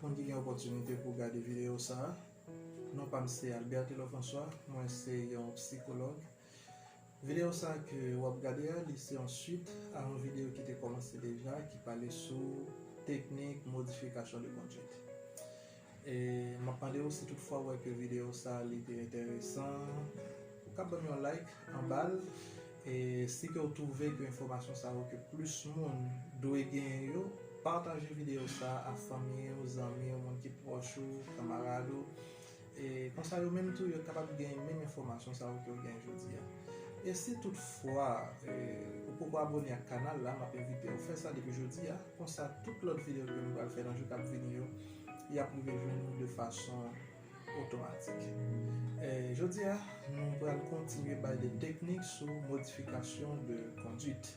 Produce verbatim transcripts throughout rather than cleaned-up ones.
Moun ki gen opòtinite pou gade videyo sa a, non pa m se Albert Telor François, mwen se yon psikològ. Videyo sa a ke w ap gade a, li se yon swit a yon videyo ki te kòmanse deja, ki pale sou teknik modifikasyon de kondwit. E m ap mande w si toutfwa w wè ke videyo sa a li te enteresan, ou ka ban m yon like anba l. E si ke w twouve ke enfòmasyon sa yo ke plis moun dwe genyen yo, pataje videyo sa a ak fanmi w, zanmi w, moun ki pwòch ou, kanmarad ou. E konsa yo menm tou yo kapab gen menm enfòmasyon sa yo ke w gen jodi a. E si toutfwa e, ou poko abòne ak kanal la, m ap envite w fè sa depi jodi a. Konsa tout lòt videyo ke m pral fè nan jou k ap vini yo, y ap rive jwenn ou de fason otomatik. E, jodi a, nou pral kontinye bay de teknik sou modifikasyon de kondwit.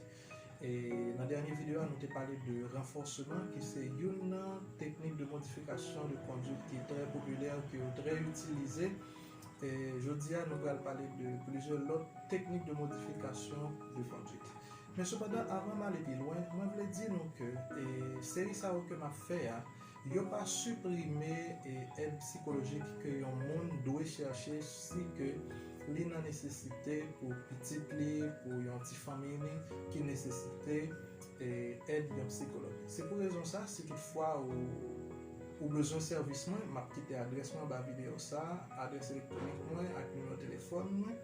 E, nan dènye videyo a, nou te pale de ranfòsman, ki se youn nan teknik de modifikasyon de kondwit ki trè popilè, ke yo trè itilize. E, jodi a, nou pral pale de plizyè lòt teknik de modifikasyon de kondwit. Men sepandan, avan m ale pi lwen, mwen vle di nou ke e, seri sa yo ke m ap fè a, yo pa siprime e, èd sikolojik ke yon moun dwe chèche si ke li nan nesesite pou pitit li, pou yon ti fanmi li ki nesesite e, èd yon psikològ. Se pou rezon sa, si toutfwa ou, ou bezwen sèvis mwen, m ap kite adrès mwen anba videyo sa a, adrès elektwonik mwen ak nimewo telefòn mwen.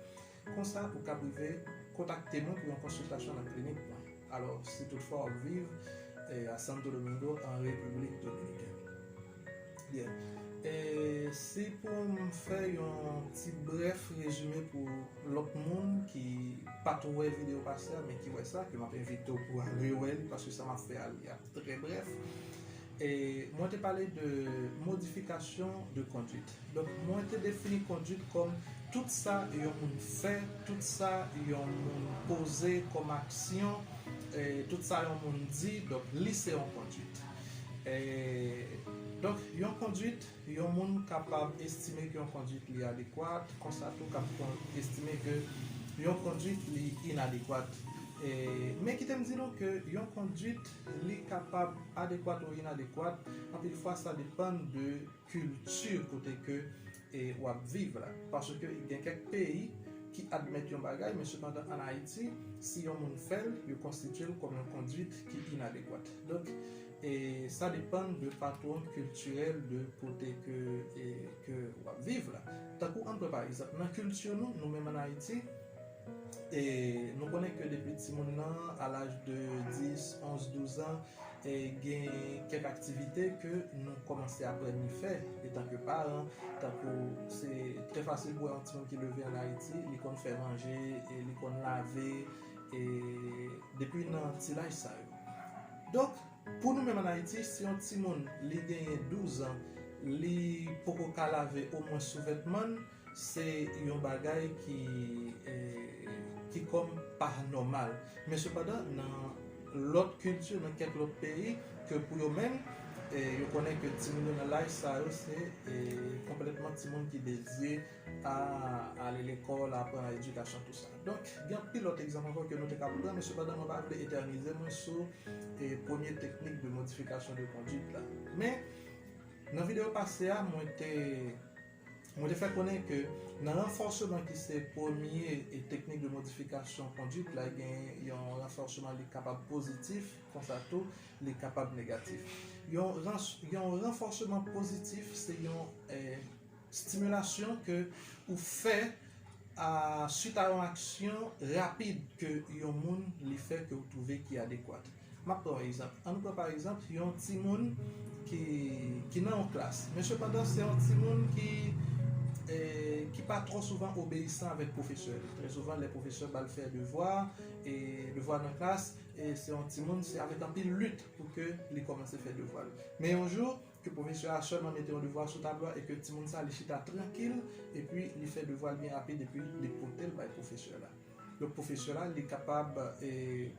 Konsa, ou kab rive kontakte mwen pou yon konsiltasyon nan klinik mwen. Alò, si toutfwa w ap viv e, a Santo Domingo, an Repiblik Dominikèn. Byen. E, si pou m fè yon ti brèf rezime pou lòt moun ki pa t wè videyo pase a, men ki wè sa, ke m ap envite w pou al rewè li, paske sa m ap fè a, li ap trè brèf. E, mwen te pale de modifikasyon de kondwit. Donk, mwen te defini kondwit kòm tout sa yon moun fè, tout sa yon moun poze kòm aksyon, e, tout sa yon moun di, donk, li se yon kondwit. E, donk, yon kondwit, yon moun kapab estime ke yon kondwit li adekwat, konsa tou k ap kon-, estime ke yon kondwit li inadekwat. E, men kite m di nou ke yon kondwit li kapab adekwat ou inadekwat, anpil fwa sa depann de kilti kote ke e, w ap viv la. Paske gen kèk peyi ki admèt yon bagay, men sepandan ann Ayiti, si yon moun fè l, yo konstitye l kòm yon kondwit ki inadekwat. Donk, e, sa depann de patwon kiltirèl de kote ke, e, ke w ap viv la. Tankou ann pran pa egzanp, nan kilti nou, nou menm ann Ayiti, e, nou konnen ke depi timoun nan, a laj de dis, onz, douz an, e, gen kèk aktivite ke nou kòmanse aprann li fè etanke paran, tankou se trè fasil pou wè yon timoun ki leve ann Ayiti, li konn fè manje, e, li konn lave, e, depi nan ti laj sa yo. Donk, pou nou menm ann Ayiti, si yon timoun li genyen douz an, li poko ka lave omwen souvètman l, se yon bagay ki, e, ki kòm pa nòmal. Men sepandan, nan lòt kilti, nan kèk lòt peyi, ke pou yo menm, e, yo konnen ke timoun yo nan laj sa yo, se, e, konplètman timoun ki dedye a ale lekòl, aprann, a edikasyon, tou sa. Donk, gen anpil lòt egzanp ankò ke nou te ka pran, men sepandan, mwen pa vle etènize mwen sou, e, premye teknik de modifikasyon de kondwit la. Men, nan videyo pase a, mwen te Mwen te fè konnen ke nan ranfòsman ki se premye e teknik de modifikasyon kondwit la, gen yon ranfòsman li kapab pozitif, konsa tou, li kapab negatif. Yon rans-, yon ranfòsman pozitif, se yon, e, stimilasyon ke ou fè a, swit a yon aksyon rapid ke yon moun li fè ke w twouve ki adekwat. M ap pran yon egzanp. Ann nou pran pa egzanp yon timoun ki, ki nan yon klas. Men sepandan, se yon timoun ki, e, ki pa twò souvan obeyisan avèk pwofesè li. Trè souvan, lè pwofesè ba l fè devwa, e devwa nan klas, e se yon timoun, se avèk anpil lit pou ke li kòmanse fè devwa l. Men yon jou, ke pwofesè a sèlman mete yon devwa sou tablo a e ke timoun sa li chita trankil, epi li fè devwa l byen rapid, epi li pote l bay pwofesè la. Donk, pwofesè la, li kapab, e,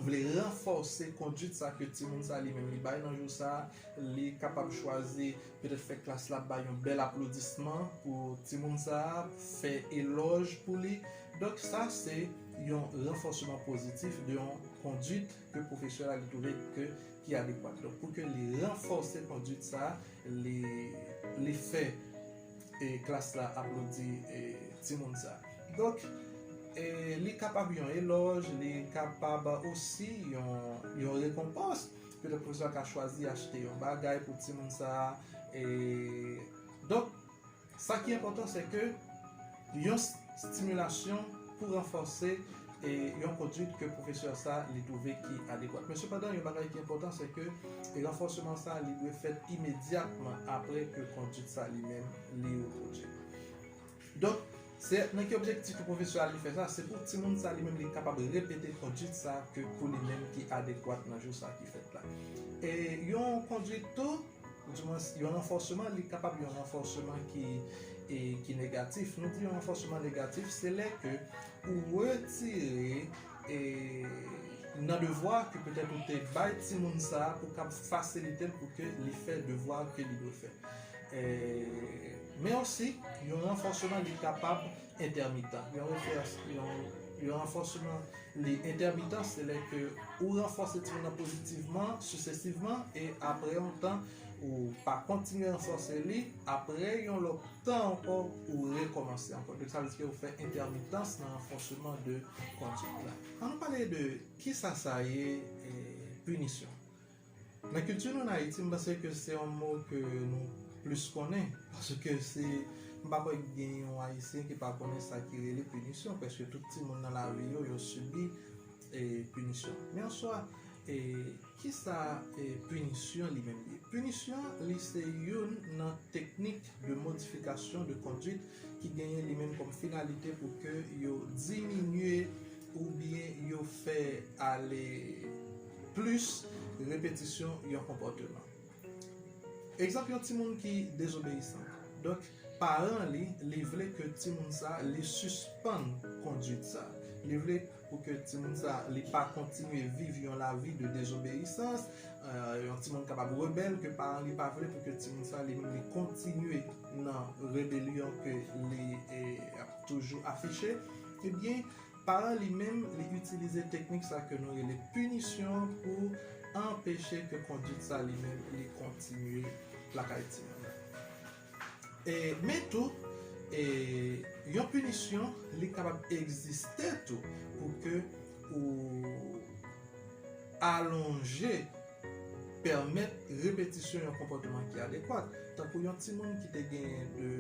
vle ranfòse kondwit sa ke timoun sa li menm li bay nan jou sa, li kapab chwazi petèt fè klas la bay yon bèl aplodisman pou timoun sa, fè elòj pou li. Donk, sa se yon ranfòsman pozitif de yon kondwit ke pwofesè la li twouve ke ki adekwat. Donk, pou ke li ranfòse kondwit sa, li, li fè e klas la aplodi e timoun sa. Donk, e li kapab yon elòj, li kapab osi yon, yon rekonpans. Petèt pwofesè a ka chwazi achte yon bagay pou timoun sa. E, donk, sa ki enpòtan, se ke yon s- stimilasyon pou ranfòse e yon kondwit ke pwofesè sa li twouve ki adekwat. Men sepandan, yon bagay ki enpòtan, se ke e ranfòsman sa li dwe fèt imedyatman apre ke kondwit sa li menm li repwodui. Donk, se nan ki objektif ke pwofesè a li fè sa, se pou timoun sa li menm li kapab repete kondwit sa ke pou li menm ki adekwat nan jou sa ki fèt la. E yon kondwit tou, ou di mwens, yon ranfòsman, li kapab yon ranfòsman ki, e, ki negatif. Nou di yon ranfòsman negatif, se lè ke ou retire e, nan devwa ke petèt ou te bay timoun sa a pou kab fasilite l pou ke li fè devwa ke li dwe fè. E, men osi, yon ranfòsman li kapab entèmitan. Yon referans, yon, yon ranfòsman li entèmitan, se lè ke ou ranfòse timoun nan pozitivman, sisesivman, e apre yon tan, ou pa kontinye ranfòse li, apre yon lòt tan ankò, ou rekòmanse ankò. Donk, sa vle di ke ou fè entèmitans nan ranfòsman de kondwit la. An nou pale de kisa sa ye, e, pinisyon. Nan kilti nou an Ayiti, m panse ke se yon mo ke nou plis konnen, paske se, m pa kwè gen yon Ayisyen ki pa konnen sa ki rele pinisyon, prèske tout timoun nan lavi yo, yo sibi, e, pinisyon. Men an swa, e, kisa, e, pinisyon li menm ye? Pinisyon, li se youn nan teknik de modifikasyon de kondwit ki genyen li menm kòm finalite pou ke yo diminye oubyen yo fè ale plis repetisyon yon konpòteman. Egzanp, yon timoun ki dezobeyisan. Donk, paran li, li vle ke timoun sa, li sispann kondwit sa. Li vle pou ke timoun sa, li pa kontinye viv yon lavi de dezobeyisans. E, yon timoun kapab rebèl, ke paran li pa vle pou ke timoun sa, li menm, li kontinye nan rebelyon ke li, e, ap toujou afiche. Ebyen, paran li menm, li itilize teknik sa ke nou rele pinisyon pou anpeche ke kondwit sa li menm, li kontinye lakay timoun nan. E, men tou, e, yon pinisyon, li kapab egziste tou pou ke ou alonje, pèmèt repetisyon yon konpòteman ki adekwat. Tankou yon timoun ki te genyen de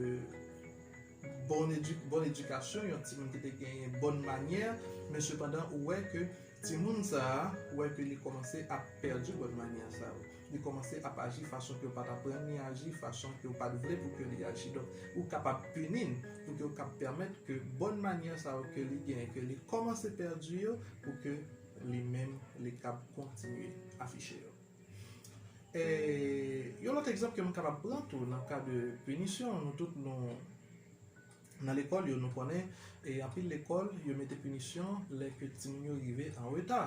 bon edi-, bon edikasyon, yon timoun ki te genyen bon manyè, men sepandan ou wè ke timoun sa a, ou wè ke li kòmanse ap pèdi bon manyè sa yo. Li kòmanse ap aji fason ke w pa t aprann li aji, fason ke w pa t vle pou ke li aji. Donk, ou kapab pini l pou ke w kab pèmèt ke bon manyè sa yo ke li genyen, ke li kòmanse pèdi yo, pou ke li menm, li kab kontinye afiche yo. E, yon lòt egzanp ke m kapab pran tou nan ka de pinisyon, nou tout nou nan lekòl yo, nou konnen, e anpil lekòl, yo mete pinisyon lè ke timoun yo rive an reta.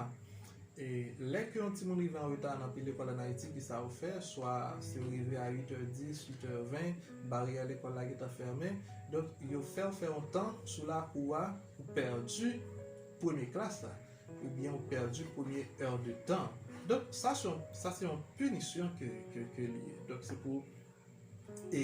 E lè ke yon timoun rive an reta nan anpil lekòl ann Ayiti, kisa yo fè? Swa si w rive a uit è dis, uit è ven, baryè lekòl la gentan fèmen. Donk, yo fè w fè yon tan sou lakou a, ou pèdi premye klas la, oubyen ou pèdi premye è de tan. Donk, sa se yon, sa se yon pinisyon ke, ke, ke li ye. Donk, se pou, e,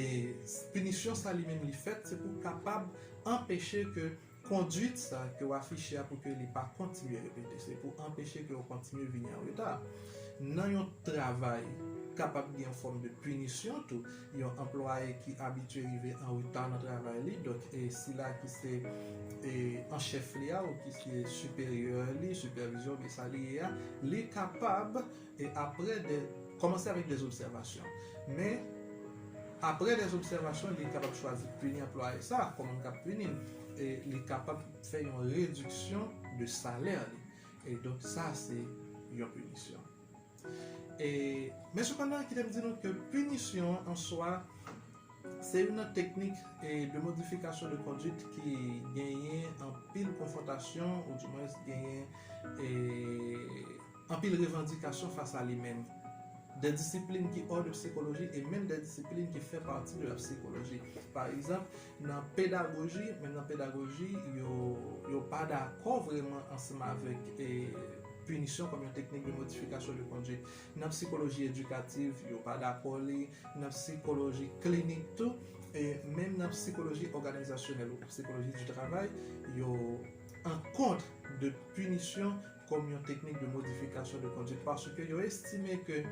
pinisyon sa li menm li fèt, se pou kapab anpeche ke kondwit sa ke w afiche a pou ke li pa kontinye repete. Se pou anpeche ke w kontinye vini an reta. Nan yon travay, kapab gen yon fòm de pinisyon tou. Yon anplwaye ki abitye rive an reta nan travay li, donk, e, sila ki se, e, an chèf li a ou ki se siperyè li, sipèvizyon, men sa li ye a, li kapab, e, apre de, kòmanse avèk de zobsèvasyon. Men, apre de zobsèvasyon, li kapab chwazi pini anplwaye sa, kòman l kab pini l? E li kapab fè yon rediksyon de salè li. E donk, sa se yon pinisyon. E, men sepandan, kite m di nou ke pinisyon an swa, se youn nan teknik, e, de modifikasyon de kondwit ki genyen anpil konfwontasyon, oudimwens genyen, e, anpil revandikasyon fas a li menm. De disiplin ki hors de psychologie e menm de disiplin ki fè pati de la psychologie. Pa egzanp, nan pedagoji, menm nan pedagoji, yo, yo pa dakò vrèman ansanm avèk, e, pinisyon kòm yon teknik de modifikasyon de konduit. Nan sikoloji edikatif, yo pa dakò li, nan sikoloji klinik tou, e menm nan sikoloji òganizasyonèl ou sikoloji di travay, yo an kont de pinisyon kòm yon teknik de modifikasyon de konduit, paske yo estime ke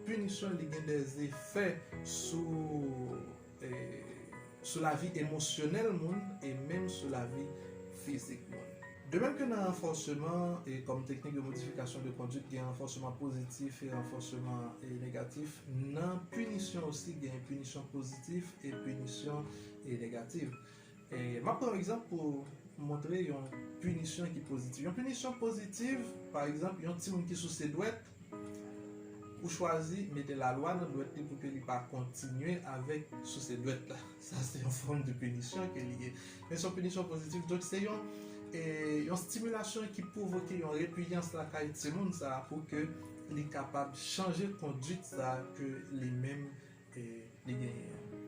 pinisyon li gen des effets sou, eh, sou lavi emosyonèl moun e menm sou lavi fizik moun. De menm ke nan ranfòsman e kòm teknik de modifikasyon de konduit, gen ranfòsman pozitif e ranfòsman e negatif, nan pinisyon osi gen pinisyon pozitif e pinisyon e negatif. E m ap pran yon egzanp pou montre yon pinisyon ki pozitif. Yon pinisyon pozitif, pa egzanp, yon timoun ki souse dwèt, ou chwazi mete lalwa nan dwèt li pou ke li pa kontinye avèk souse dwèt la. Sa se yon fòm de pinisyon ke li ye. Men se yon pinisyon pozitif. Donk se yon, e, yon stimilasyon ki pwovoke yon repiyans lakay timoun sa a pou ke li kapab chanje konduit sa a ke li menm e, li genyen an.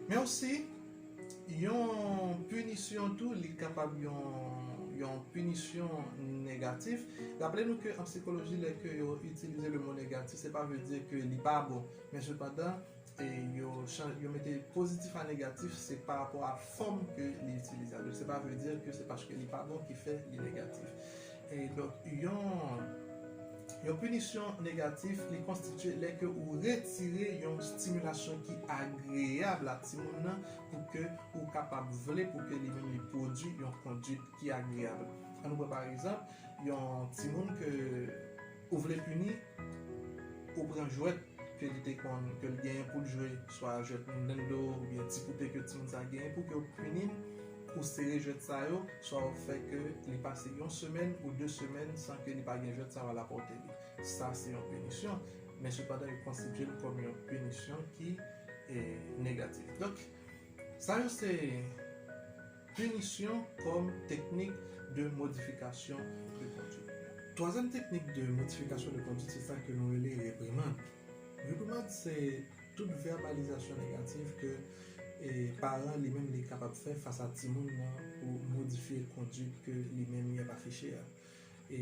Men osi, yon pinisyon tou, li kapab yon, yon pinisyon negatif. Raple nou ke an sikoloji, lè ke yo itilize le mo negatif, se pa vle di ke li pa bon. Men sepandan, e, yo, chan- yo mete pozitif a negatif, se pa rapò a fòm ke li itilize a. Donk, se pa vle di ke se paske li pa bon ki fè li negatif. E donk, yon, yon pinisyon negatif, li konstitye lè ke ou retire yon stimilasyon ki agreyab a timoun nan pou ke ou kapab vle pou ke li menm li pwodui yon konduit ki agreyab. Ann nou pran pa egzanp, yon timoun ke ou vle pini, ou pran jwèt ke li te konn, ke l genyen pou l jwe, swa jwèt Nintendo oubyen ti poupe ke timoun sa genyen, pou ke w pini l, ou sere jwèt sa yo, swa w fè ke li pase yon semèn ou de semèn san ke li pa gen jwèt sa yo alapòte li. Sa se yon pinisyon, men sepandan yo konstitye l kòm yon pinisyon ki, e, negatif. Donk, sa yo se pinisyon kòm teknik de modifikasyon de konduit. Twazyèm teknik de modifikasyon de konduit, se sa ke nou rele reprimand. Reprimand se tout vèbalizasyon negatif ke, e, paran li menm li kapab fè fas a timoun nan pou modifye konduit ke li menm li ap afiche a. E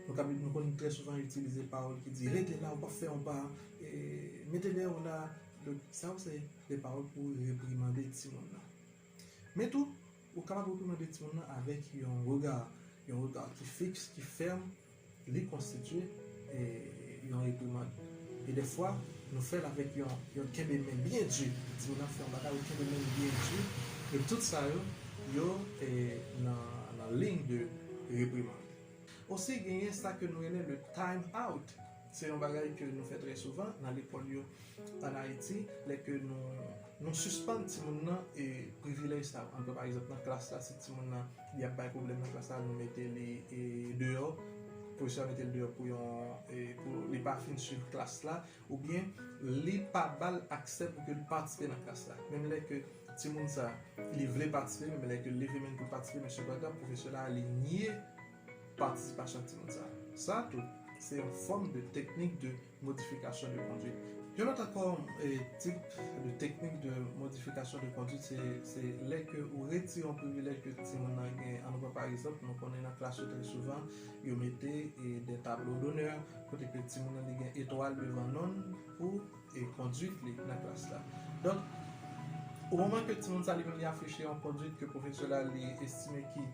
nou ka, nou konn trè souvan itilize pawòl ki di, "Rete la, ou p ap fè yon pa, e, mete dèyè w la." Donk, sa yo se de pawòl pou reprimande timoun nan. Men tou, ou kapab reprimande timoun nan avèk yon rega, yon rega ki fiks, ki fèm, li konstitye, e, yon reprimand. E dèfwa, nou fè l avèk yon, yon kenbe men byen di. Timoun nan fè yon bagay, ou kenbe men byen di. E tout sa yo, yo, e, nan, nan liy de reprimand. Osi, genyen sa ke nou rele le time out. Se yon bagay ke nou fè trè souvan nan lekòl yo ann Ayiti, lè ke nou, nou sispann timoun nan e privilèj sa yo. Ann pran pa egzanp nan klas la, si timoun nan li ap bay pwoblèm nan klas la, nou mete li e deyò, pwofesè a mete l deyò pou yon, e pou li pa fin swiv klas la, oubyen li pa ba l aksè pou ke li patisipe nan klas la. Menm lè ke timoun sa, li vle patisipe, menm lè ke l leve men l pou l patisipe, men sepandan, pwofesè la, li nye patisipasyon timoun sa. Sa tou, se yon fòm de teknik de modifikasyon de konduit. Yon lòt ankò, e, tip de teknik de modifikasyon de konduit, se, se lè ke ou retire yon privilèj ke timoun nan gen. Ann nou pran pa egzanp, nou konnen nan klas yo trè souvan, yo mete, e, de tablo donè, kote ke timoun nan li gen etwal devan non l pou e konduit li nan klas la. Donk, o moman ke timoun sa li menm li afiche yon konduit ke pwofesè la li estime ki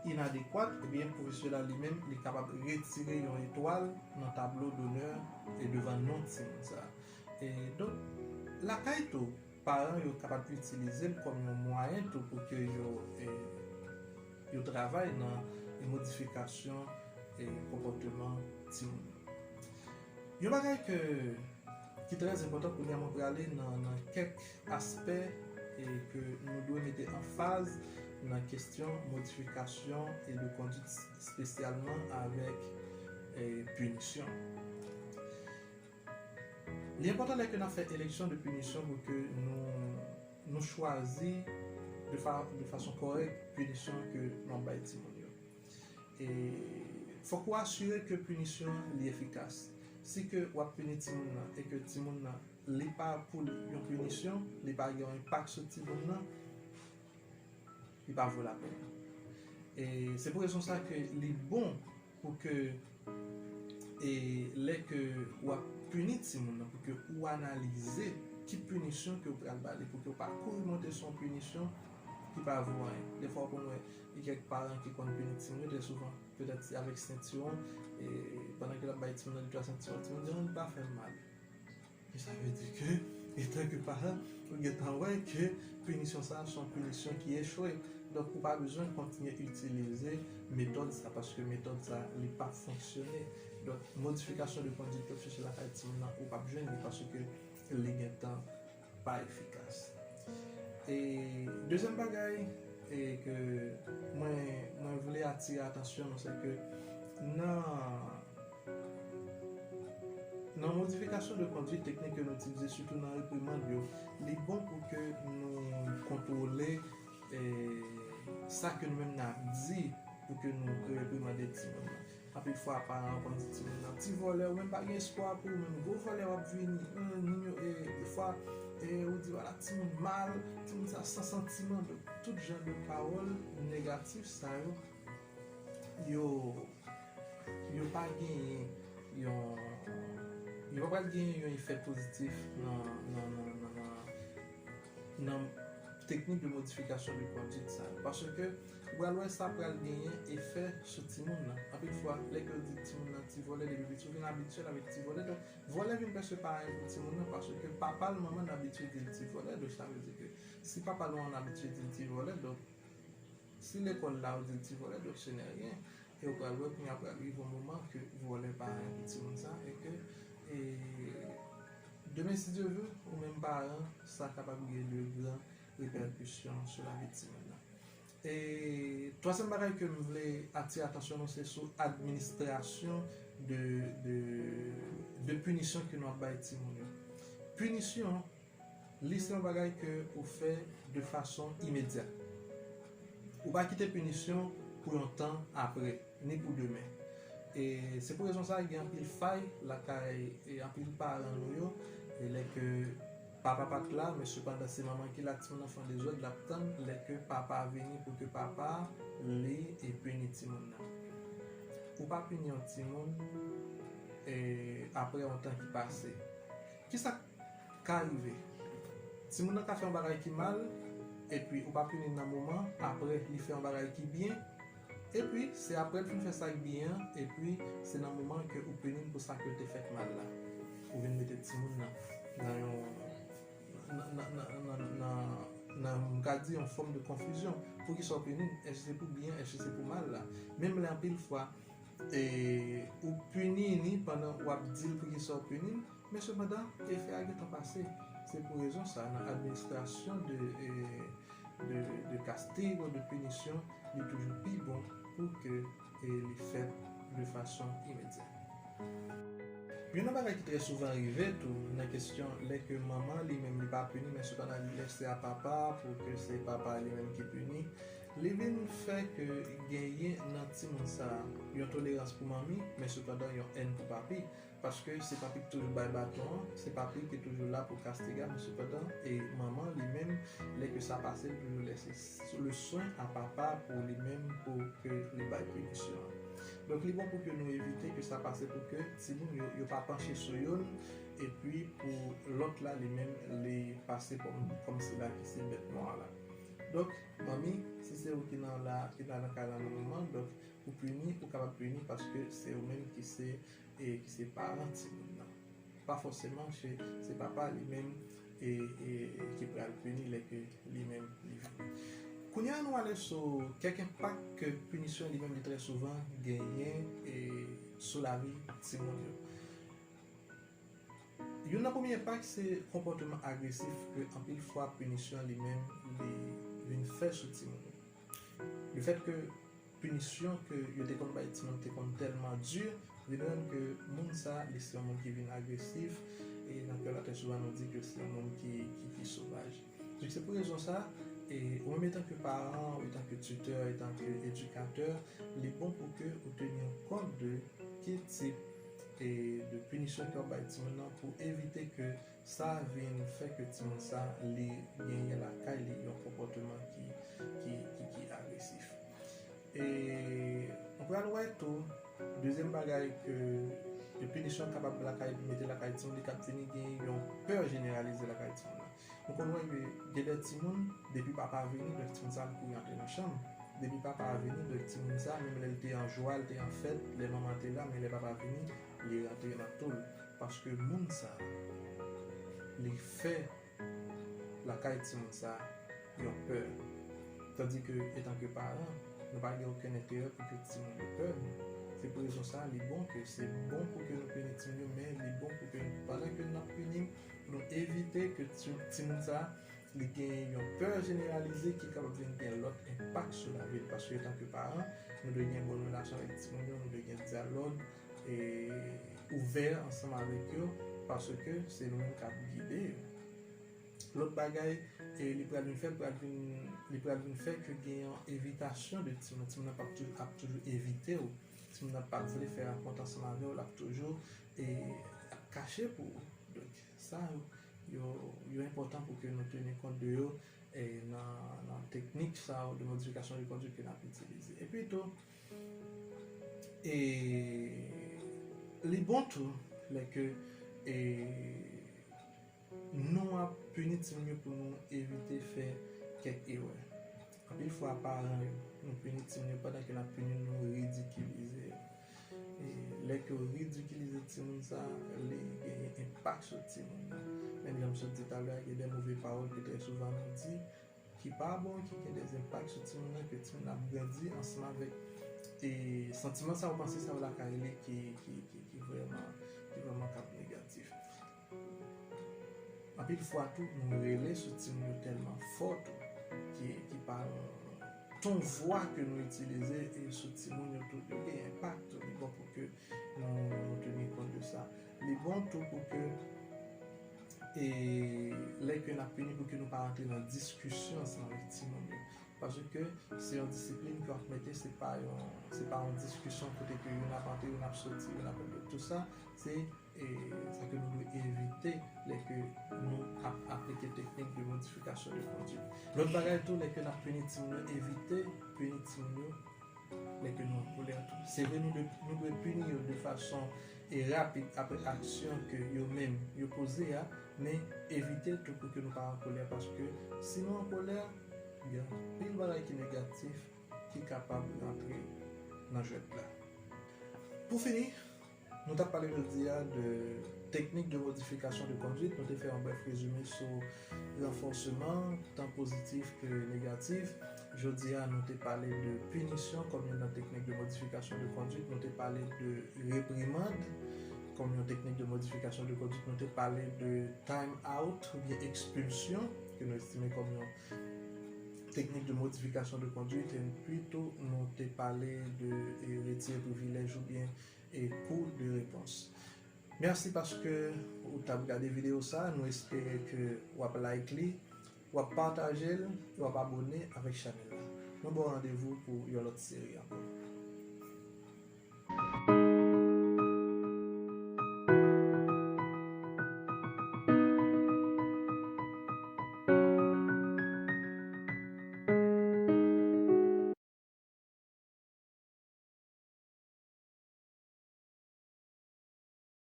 inadekwat, ebyen pwofesè la li menm li kapab retire yon etwal nan tablo donè e devan non timoun sa. E donk, lakay tou, paran yo kapab itilize l kòm yon mwayen tou pou ke yo, e, yo travay nan modifikasyon e konpòteman timoun yo. Yon bagay ke ki trè enpòtan kounye a, mwen prale nan, nan kèk aspè e ke nou dwe mete anfaz nan kesyon modifikasyon e de konduit, espesyalman avèk e pinisyon. Li enpòtan lè ke n ap fè eleksyon de pinisyon pou ke nou, nou chwazi de, fa, de fason kòrèk pinisyon ke n ap bay timoun yo. E fòk ou asire ke pinisyon an li efikas. Si ke w ap pini timoun nan e ke timoun nan li pa pou li yon pinisyon, li pa gen yon enpak sou timoun nan, li pa vo lapèn. E se pou rezon sa ke li bon pou ke E lè ke w ap pini timoun nan, pou ke ou analize ki pinisyon ke w pral ba li, pou ke w pa kouri monte sou yon pinisyon ki pa vo anyen. Defwa, w konn wè gen kèk paran ki konn pini timoun yo, trè souvan, petèt se avèk sentiwon, e pandan ke l ap bay timoun nan de twa sentiwon, timoun di, "Non, li pa fè m mal." Men sa vle di ke, etan ke paran, ou gentan wè ke pinisyon sa a se yon pinisyon ki echwe. Donk, ou pa bezwen kontinye itilize metòd sa, paske metòd sa, li p ap fonksyone. Donk, modifikasyon de kondit ke w ap chèche lakay timoun nan, ou p ap jwenn li, paske li gentan pa efikas. E dezyèm bagay, e ke mwen, mwen vle atire atansyon nou, se ke nan, nan modifikasyon de kondit, teknik ke nou itilize, sitou nan reprimann yo, li bon pou ke nou kontwole, e, sa ke nou menm n ap di pou ke nou reprimande timoun nan. Anpil fwa, paran an konn di timoun nan, "Ti vòlè, ou menm pa gen espwa pou ou menm, gwo vòlè w ap vini." E, nou, e, defwa, e, ou di, "Vwala, timoun mal, timoun sa san santiman." Donk, tout jan de pawòl negatif sa yo, yo, yo pa genyen yon, yo pa pral genyen yon efè pozitif nan, nan, nan, nan, nan, nan teknik de modifikasyon de kondit sa yo. Paske ou pral wè sa pral genyen efè sou timoun nan. Anpil fwa, lè ke yo di timoun nan ti vòlè, depi piti, ou vin abitye l avèk ti vòlè. Donk, vòlè vin prèske pa anyen pou timoun nan, paske papa l, manman l abitye di l ti vòlè. Donk, sa vle di ke si papa l, manman l abitye di l ti vòlè, donk, si lekòl la, ou di l ti vòlè, donk, se nè ryen. E ou pral wè, kounye a pral rive yon moman ke vòlè pa anyen pou timoun sa, e ke, e, demen, si Dye vle, ou menm paran, sa kapab gen de gran repèkisyon sou lavi timoun nan. E twazyèm bagay ke m vle atire atansyon nou, se sou administrasyon de, de, de pinisyon ke nou ap bay timoun yo. Pinisyon, li se yon bagay ke ou fè de fason imedya. Ou pa kite pinisyon pou yon tan apre, ni pou demen. E se pou rezon sa, gen anpil fay lakay, e anpil paran nou yo, e lè ke papa pa t la, men sepandan se manman ki la, timoun nan fè yon dezòd, l ap tann lè ke papa vini pou ke papa li e pini timoun nan. Ou pa pini yon timoun, e, apre yon tan ki pase. Kisa k ka rive? Timoun nan ka fè yon bagay ki mal, epi ou pa pini l nan moman, apre li fè yon bagay ki byen, epi se apre l fin fè sa k byen an, epi se nan moman ke ou pini l pou sa ke l te fè k mal la. Ou vin mete timoun nan nan yon, nan, nan, nan, nan, nan, nan, m ka di yon fòm de konfizyon. Poukisa w pini l? Èske se pou byen? Èske se pou mal la? Menm lè anpil fwa, e, ou pini li pandan w ap di l poukisa w pini l, men sepandan, efè a gentan pase. Se pou rezon sa, nan administrasyon de, e, de, de kastigo, de pinisyon, li toujou pi bon pou ke, e, li fèt de fason imedya. Youn nan bagay ki trè souvan rive tou nan kesyon lè ke manman li menm li pa pini, men sepandan li lese a papa pou ke se papa li menm ki pini, li vin fè ke genyen nan timoun sa a yon tolerans pou manmi, men sepandan yon èn pou papi. Paske se papi ki toujou bay baton an, se papi ki toujou la pou kastige a, men sepandan, e manman li menm, lè ke sa pase, li toujou lese le swen a papa pou li menm, pou ke li bay pinisyon an. Donk, li bon pou ke nou evite ke sa pase, pou ke timoun yo, yo pa panche sou youn, epi pou lòt la, li menm, li pase kòm, kòm sila ki se bèt nwa la. Donk, manmi, si se ou ki nan la, ki nan, nan kay la nan moman, donk, ou pini, ou kapab pini paske se ou menm ki se, e ki se paran timoun nan. Pa fòseman se, se papa li menm, e, e, e ki pral pini lè ke li menm li vini. Kounye a, nou ale sou kèk enpak ke pinisyon li menm li trè souvan genyen, e, sou lavi timoun yo. Youn nan premye enpak se konpòteman agresif ke anpil fwa pinisyon li menm li vin fè sou timoun yo. Lefèt ke pinisyon ke yo te konn bay timoun te konn tèlman di, vin rann ke moun sa, li se yon moun ki vin agresif, e nan kè la, trè souvan, nou di ke se yon moun ki, ki, ki sovaj. Donk, se pou rezon sa, e ou menm etanke paran, etanke titè, etanke edikatè, li bon pou ke ou teni kont de ki tip, e, de pinisyon ke w ap bay timoun nan pou evite ke sa vin fè ke timoun sa, li genyen lakay li yon konpòteman ki, ki, ki, ki agresif. E nou pral wè tou, Dezyèm bagay ke, ke pinisyon kapab lakay, mete lakay timoun, li kab vini gen yon pè jeneralize lakay timoun nan. Nou konn wè ke gen de timoun, depi papa a vini, donk timoun sa a kouri antre nan chanm. Depi papa a vini, donk timoun sa a, menm lè l te an jwa, l te an fèt, lè manman te la, men lè papa a vini, li rantre nan tou l. Paske moun sa a, li fè lakay timoun sa a yon pè. Tandis que, etan ke paran, nou pa gen okenn enterè pou ke timoun yo pè nou. Se pou rezon sa a, li bon ke, se bon pou ke nou pini timoun yo, men li bon pou ke nou, pandan ke n ap pini, nou evite ke ti-, timoun sa a, li gen yon pè jeneralize ki kapab vin gen lòt enpak sou lavi l. Paske, etan ke paran, nou dwe gen bon relasyon avèk timoun yo, nou dwe gen dyalòg e ouvè ansanm avèk yo, paske se nou menm k ap gide yo. Lòt bagay, e li pral vin fè, pral vin, li pral vin fè ke gen yon evitasyon de timoun. Timoun nan p ap toujou, ap toujou evite w. Timoun nan p ap vle fè rankont ansanm avè w, l ap toujou, e, ap kache pou ou. Donk, sa yo, yo, yo enpòtan pou ke nou teni kont de yo, e, nan, nan teknik sa yo de modifikasyon de kondwit ke n ap itilize. Epi tou, e, li bon tou, lè ke, e, nou ap pini timoun yo pou nou evite fè kèk erè. Anpil fwa, paran yo, nou pini timoun yo, pandan ke n ap pini, nou ridikilize yo. E lè ke w ridikilize timoun sa, li genyen enpak sou timoun nan. Menm jan m sot di talè a, gen de move pawòl ke trè souvan nou di, ki pa bon, ki gen de enpak sou timoun nan, ke timoun nan ap grandi ansanm avèk, e, santiman sa yo, panse sa yo lakay li ki, ki, ki, ki vrèman, ki vrèman k ap negatif. Anpil fwa tou, nou rele sou timoun yo tèlman fò tou, ki, ki pa yon ton vwa ke nou itilize, e sou timoun yo tou, yo gen enpak tou. Li bon pou ke nou, nou teni kont de sa. Li bon tou pou ke, e, lè ke n ap pini, pou ke nou pa rantre nan diskisyon ansanm avèk timoun yo. Paske se yon disiplin ke w ap mete, se pa yon, se pa yon diskisyon kote ke youn ap antre, youn ap soti, youn ap, tout sa, se, e, sa ke nou dwe evite lè ke nou ap aplike teknik de modifikasyon de kondwit. Lòt bagay tou, lè ke n ap pini timoun yo, evite pini timoun yo lè ke nou an kolè tou. Se vre, nou dwe, nou dwe pini yo de fason, e, rapid apre aksyon ke yo menm yo poze a, men evite tou pou ke nou pa an kolè, paske si nou an kolè, gen anpil bagay ki negatif ki kapab rantre nan jwèt la. Pou fini, nou t ap pale jodi a de teknik de modifikasyon de kondwit. Nou te fè yon brèf rezime sou ranfòseman, tan pozitif ke negatif. Jodi a, nou te pale de pinisyon kòm youn nan teknik de modifikasyon de kondwit. Nou te pale de reprimand kòm yon teknik de modifikasyon de kondwit. Nou te pale de time out oubyen ekspilsyon, ke nou estime kòm yon teknik de modifikasyon de kondwit. E pi tou, nou te pale de, e, retire privilèj oubyen, e, kou de repons. Mèsi paske ou t ap gade videyo sa. Nou espere ke w ap like li, w ap pataje l, e w ap abone avèk chanèl la. Nou ba w randevou pou yon lòt seri ankò.